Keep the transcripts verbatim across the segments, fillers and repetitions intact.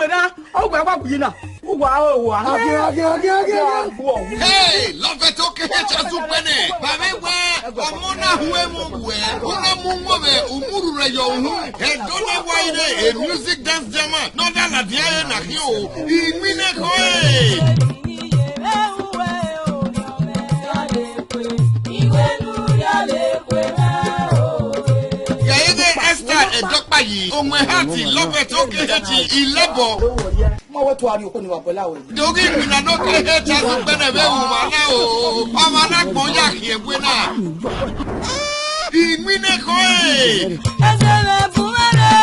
Na, ọ wẹ wa gui na. Uwa o wa. Age, age, age, age, age. Hey, Loveth Okehe Chazugbene. Ba vbe wẹ, ọmọ na hu emwu wẹ, u na mu wọ vbe umurhu rẹ yọ uhunmwu. Ẹdẹ na wa ire, e music dance drama. Ne ọ da ladian ẹre na khian o. Iwinna ekhọe. Ghe ẹghẹ Esther Edokpayi, Owenheart Loveth Okehe Ilebọ. Ma wẹ tuari okhuo ni wa bọla wẹ. Do ghi winna ne Okehe Chazugbene vbe ru mwa na o. Ọmwa na gbọn ya khian wẹ na. Iwinna ekhọe. Ẹsẹlẹ bun mwẹ rre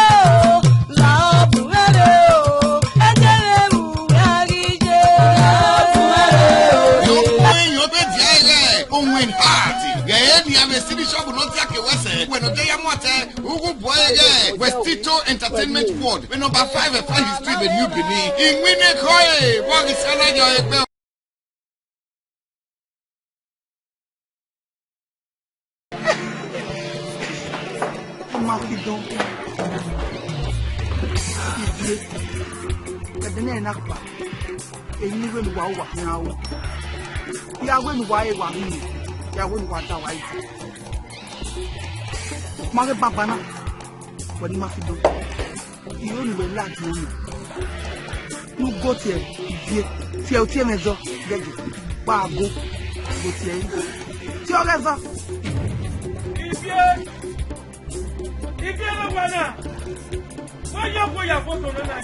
o, la ọ bun mwẹ rre o, ẹsẹlẹ bun mwẹ ghi ye. La ọ bun mwẹ rre o. Yo kpẹn yo be dia ẹghẹ, Owenheart. Ghẹ e nian vbe si ni shop nọ dia ke wẹ sẹ, wẹ ne ọ de ya mu ọtẹ, u gu bu ẹre ghẹ, Westito Entertainment World, vbe number five Efa Hill Street, vbe New Benin. Iwinna ekhọe, vbọ ghi sẹ na yọ egbe. Ima fi dọn. Ivie. Ẹdẹ ne ẹ na kpa. Eyi ni wẹ ne uwa ru uwa khian ru. Ya wẹ ne uwa re wa rhie. Ya wẹ ne uwa da wa yi. Ma ghe banbanna. Wẹ ne ima fi dọn. Iro ne uwẹ ladian nọ. Ne u go tie Ivie, tie uti ẹmwẹ zọ, gẹgẹ, gba go, go tie ẹre. Tie ọghẹ zọ. Ivie, Ivie ne ọ wa na, wẹ ya ọkhuo ya foto nọ na.